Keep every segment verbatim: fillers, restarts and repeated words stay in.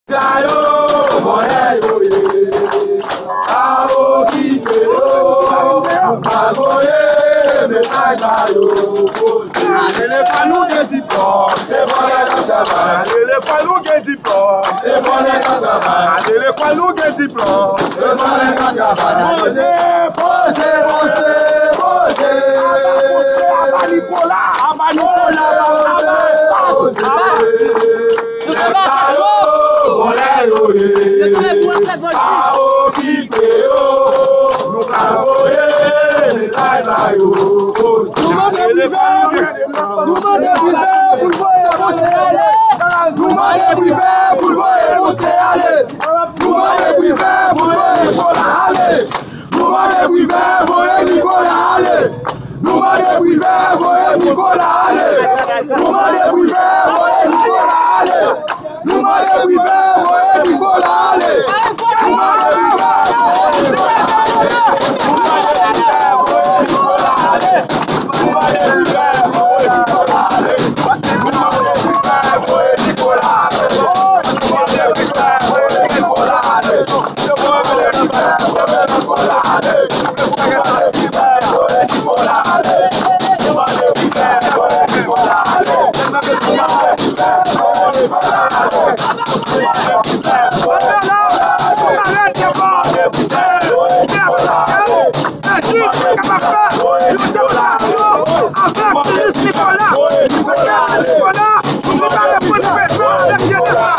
Sa yo, vòlè yo ye. Pa okipe yo. Pa voye mesaj ba yo. Ale lekòl, nou gen diplòm. Se vòlè k ap travay. Ale lekòl, nou gen diplòm. Se vòlè k ap travay. Ale lekòl, nou gen diplòm. Se vòlè k ap travay. Poze, poze, poze, poze. Aba Nikola, aba Nikola, aba Nikola. Nèg sa yo, vòlè yo ye. Pa okipe yo. Nou ka voye mesaj ba yo. Nou mande prive. Nou mande prive pou l voye Ponsè ale. Nou mande prive pou l voye Ponsè ale. Nou mande prive pou l voye Nikola ale. Nou mande prive voye Nikola ale. Nou mande prive voye Nikola ale. Nou mande prive voye Nikola ale. Nou mande prive voye Nikola ale. Nou mande prive voye Nikola ale. Nou mande prive voye Nikola ale. Nou mande prive voye Nikola ale. Nou mande prive voye Nikola ale. Nou mande prive voye Nikola ale. Se jis kapab fè yon deplasman avèk minis Nikola. Paske Nikola, li pa reponn prezan avèk jenès la.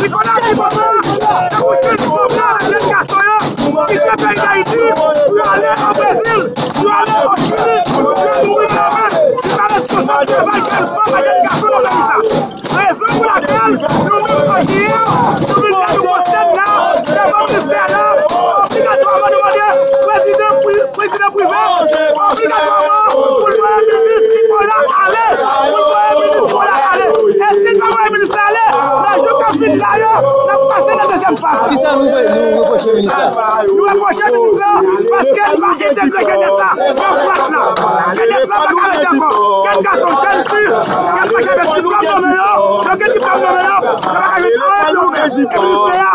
Nikola di kòman, tankou jèn fanm nan, jèn gason yo, ki kite peyi Dayiti, pou yo ale an Brezil, pou yo ale an Chili, pou yo mouri nan lanmè. Li pa met sou sa travay jèn fanm ak jèn gason nan peyi sa. Rezon pou lakèl nou menm P J A, nou vin fè nou gwo sèn la, devan ministè la, obligatwaman nou mande prezidan Pri-, prezidan Prive, obligatwaman pou l voye minis Nikola ale, pou l voye minis Nikola ale. E si l pa voye minis la ale, nan jou k ap vin la yo, n ap pase nan dezyèm faz. Kisa nou, nou repwoche minis la? Nou repwoche minis la paske li pa entegre jenès la nan plas la. Jenès la pa ka rete ankò. Jèn gason, jèn fi, y ap mache avèk diplòm nan men yo, yo gen diplòm nan men yo, yo pa ka jwenn anyen pou yo fè. E ministè a,